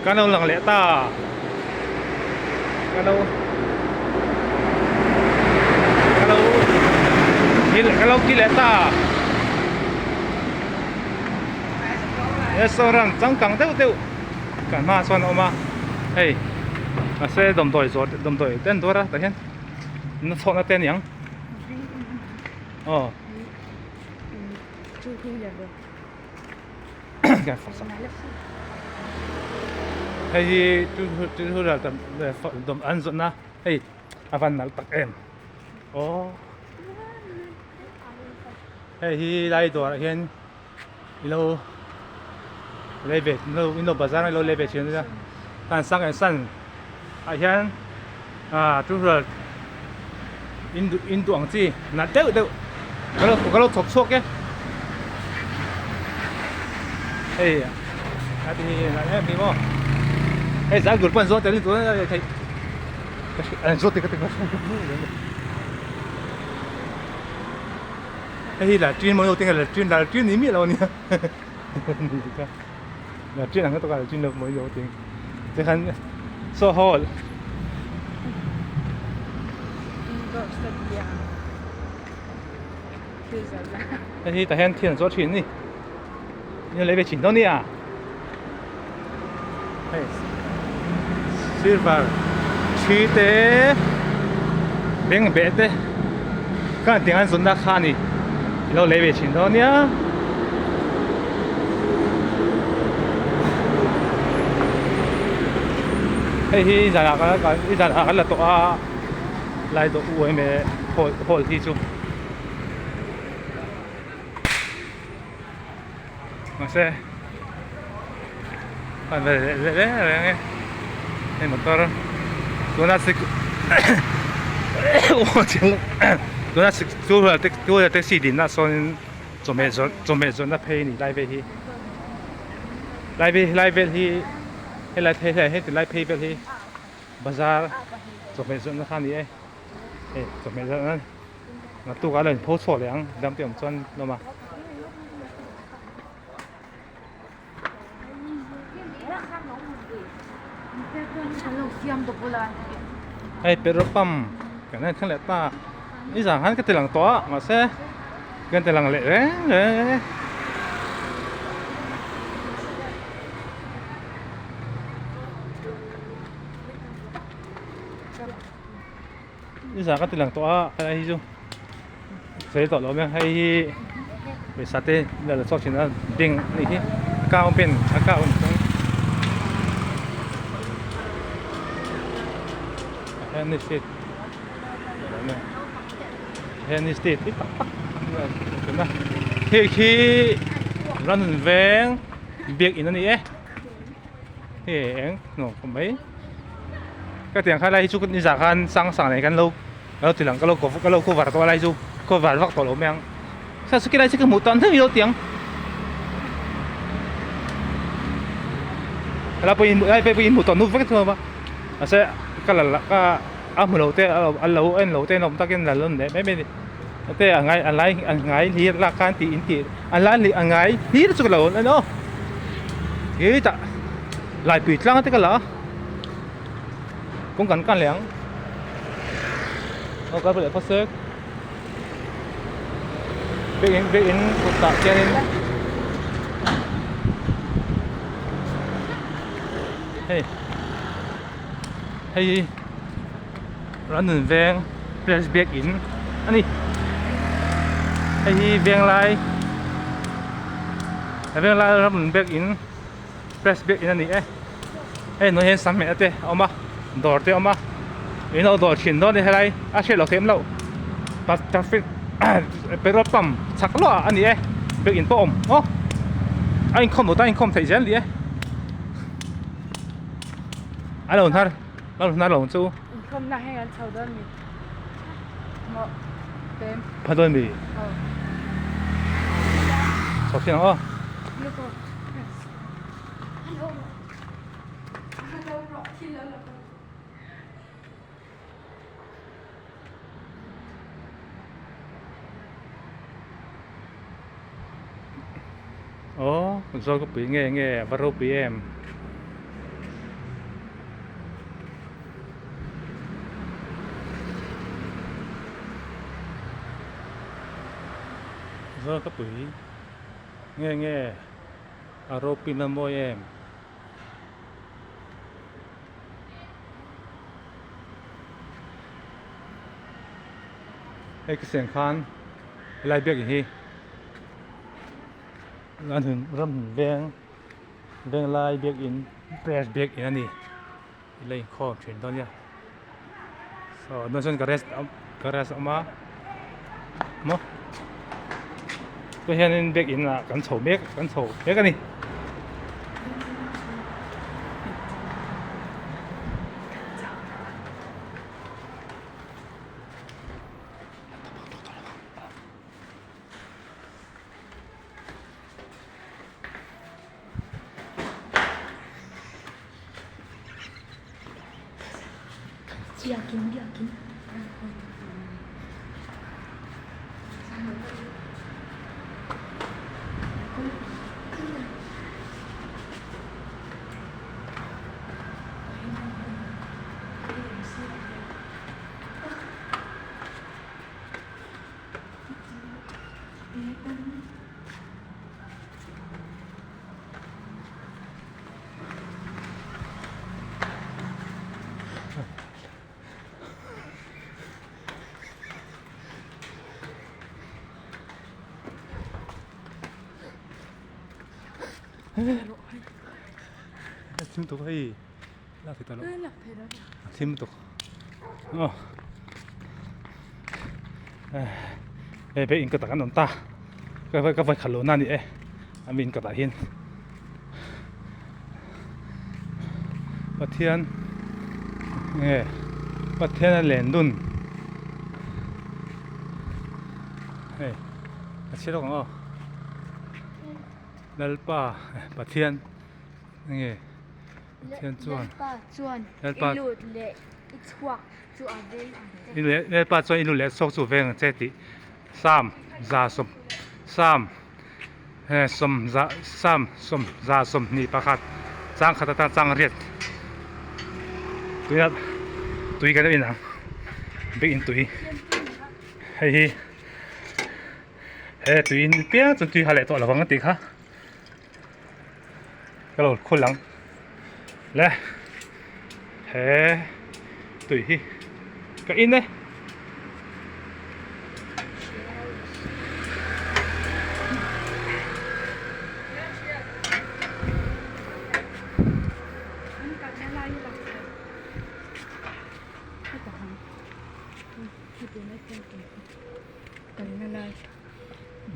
Kan lo lang leh ta. Kan lo kan lo kan lo ki leh ta. Restaurant changkang deuh deuh kan hmaah chuan a awm a hei mahse dawmdawi zawrh dawmdawi te an dawr a tah hian na chhawhna te a ni ang aw. Hei hi two wheeler an zawrhna hei a van nalh tak em aw hei hi lai dawrah hian ilo lei ve ilo bazar ilo lei ve thin ania tan sang en san ah hian ah two wheeler in duh in duh ang chi nalh deuh deuh ka lo ka lo chhawp chhuak e hei a ti nalh em hi maw hei zan dur pawh an zawt tel ni tuna theih an zawt te ka ti hei hi latrine mawi lo te nge latrine latrine ni miah lo ania latrine ang tawk a latrine lo mawi lo te tikhan saw hall hei hi tah hian thil an zawt thin a ni in lei ve thin dawn nia hei silver thi te beng beh te kha tiang an zawn na kha a ni i lo lei ve thin dawn nia. Hei hi zanah kan zanah kan la tawh a lai dawh u em e hall hall hi chu. Mahse a ve leh leh reng reng e hei motor tuna sik tuna sik two wheeler two wheeler taxi dinna sawn chawhmeh zawrh chawhmeh zawrhna phei a ni lai vel hi lai vel lai vel hi helai phei hian heti lai phei vel hi bazar chawhmeh zawrhna kha a ni e hei chawhmeh zawrhna. Naktuk ah lo in pho chhuak leh ang dam te awm chuan hlawm a. Hei petrol pump kan en thleng leh ta nizan khan ka ti lang tawh a mahse kan ti lang leh reng reng e. Nizan ka ti lang tawh a helai hi chu sawi tawh lo mai a hei hi pawisa te la la chhuak thin a bank a nih hi account pen account chuan state heng state hi tak tak hei khi Ranun veng biakin a ni e. Hei eng nuam khawp mai ka tiang kha lai hi chu nizah khan sang sang nei kan lo lo ti lang ka lo ka lo cover tawh a lai chu cover vak tawh lo mai ang sa chu khilai chu ka hmuh tan theuh ilo tiang helai pawh in helai pawh in hmuh tawh nup vek thung a mahse ka la ka a hmu lo te a lo en lo te an awm takin la lawm leh mai mai a ni te a ngai a lai a ngai hlir lak khan tih in tih a lai a ngai hlir chu ka lo en aw hetah laipui tlang te ka la a kawng kan kan leh ang aw kal leh phawt se biakin biakin kawtah khianin hei hei Ranun veng press biakin a ni hei hi venglai venglai Ranun biakin press biakin a ni e hei hnuai hian sangmeh te a awm a dawr te a awm a in lo dawr thin dawn a ni helai a hriat loh theih awm loh traffic petrol pump chak luah a ni e biakin pawh a awm aw a inkhawm duh tan a inkhawm theih zel a ni e a lo hnar. Ka hnar lo chu. Inkhawmna heng an chho dawn mi. Maw pem. Pha dawn mi. Aw. Chho thin ang aw. Aw zawlkhawpui nge nge a va ropui em. Zawlkapui nge nge a ropui na mawi em. Hei ka siam khan helai biakin hi ram hun veng venglai biakin press biakin a ni ila inkhawm thin dawn nia saw tunah chuan garage garage a awm a maw tah hianin biakin ah kan chho mek kan chho mek a ni. Biakin biakin. Thim tuk hei lak thei ta lo thim tuk aw hei be in ka tak an awm ta ka vai khat lo na ni e a mi in ka tah hian Pathian nge Pathian a len dun hei a chhe lawk ang aw Lalpa Pathian nge Pathian chuan Lalpa chuan Lalpa i lut leh i chhuak chu a veng ang che. Lalpa chuan i lut leh chhuak chu a veng ang che tih Psalm 100 Psalm Psalm 121 chang khat atang chang riat tuiah tui kan in ang bik in tui hei hi he tui in piang chu tui ha leh tawh lovang a tih kha ka lo khul ang le he tui hi ka in e.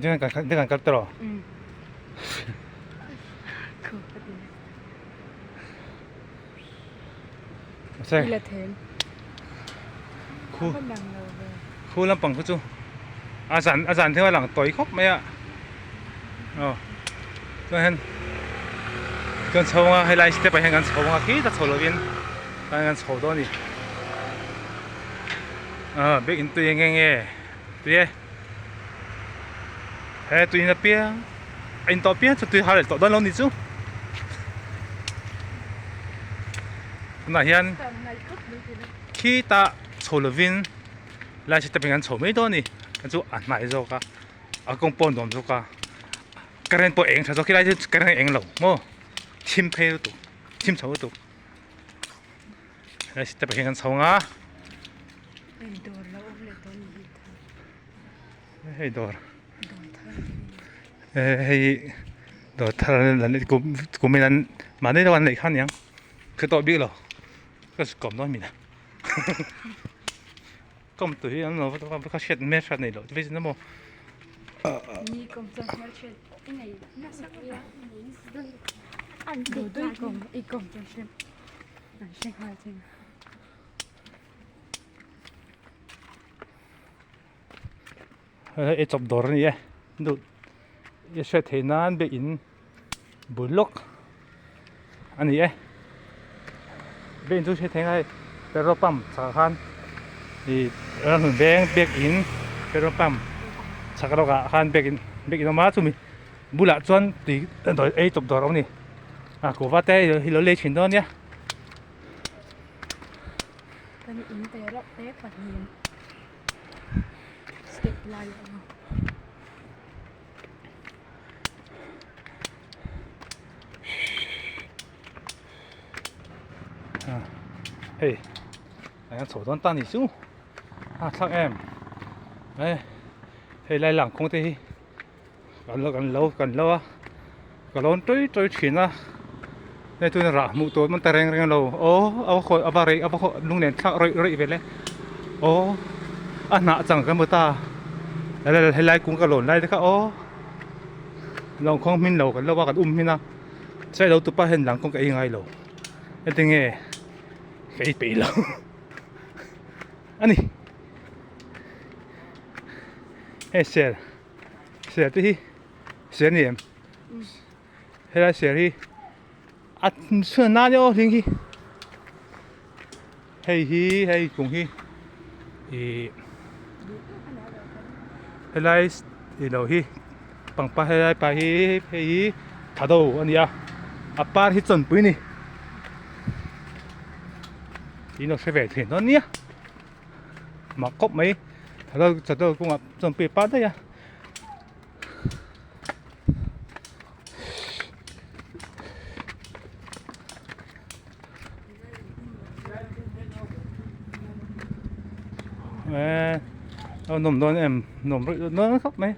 Ding an kal tawh Khu khu lampang khu chu a zan a zan theuh a lang tawi khawp mai a aw chuan hian chuan chho anga helai step ah hian kan chho anga khi ta chho lovin kan chho dawn a ni ah bag in tui nge nge tui e. He tuiin a piang a in tawh piang chu tui har leh tawh dawn lo ni chu tunah hian khitah chho lovin lai step in an chho mai dawn a ni a chu a hnai zawk a a kawng pawh a nuam zawk a current pawh a eng tha zawk khilai chu current a eng lo maw thim phei lutuk thim chho lutuk. He step ah hian kan chho ang a. Hei dawr. Hei dawr thar kum kum in an mahni deuh an neih kha aniang ka tawh bik lo ka kawm dawn mi na kawm tur hi an lo ka hriat hmel hriat nei loh vei emaw. Hei ei chawp dawr a ni e duh i hriat theih nan biak in bul lawk a ni e biak in chu hriat theih a hei petrol pump chhakah khan ih ramhlun veng biak in petrol pump chhak lawkah khan biak in biak in a awm a chumi bulah chuan tui ei chawp dawr a awm a ni a kuhva te hi lo lei thin dawn nia. Kan in te reuh te pahnih step lai a awm a. Hei a chho dawn ta ni chu a thlak em hei lai lang kawng te hi kan lo kan lo kan lo a ka lawn tawi tawi thin a hei tuna rah hmuh tur man ta reng reng lo aw a va khawi a va rei a va khaw lung nen thlak rawih rawih vel e aw a hnah chang ka hmu ta helai kung ka lawn lai te kha aw lawngkhawng hmin lo kan lo a kan um hmin a sailo tupa hian langkawng ka ei ngai lo heti nge ka ei peih lo a ni hei ser ser te hi ser a ni em helai ser hi a chhun nan emaw hling hi hei hi hei kung hi ih helai ilo hi pangpar helai pa hi hei hi thado a ni a a par hi chawnpui a ni in lo hre ve thin dawn nia mak khawp mai thado thado kawngah chawnpui a par daih a. Eee a nawm dawn em nuam reuh dawn khawp mai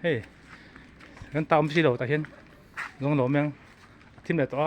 hei kan ta awm si lo tah hian zawng lo meng a thim leh tawh a.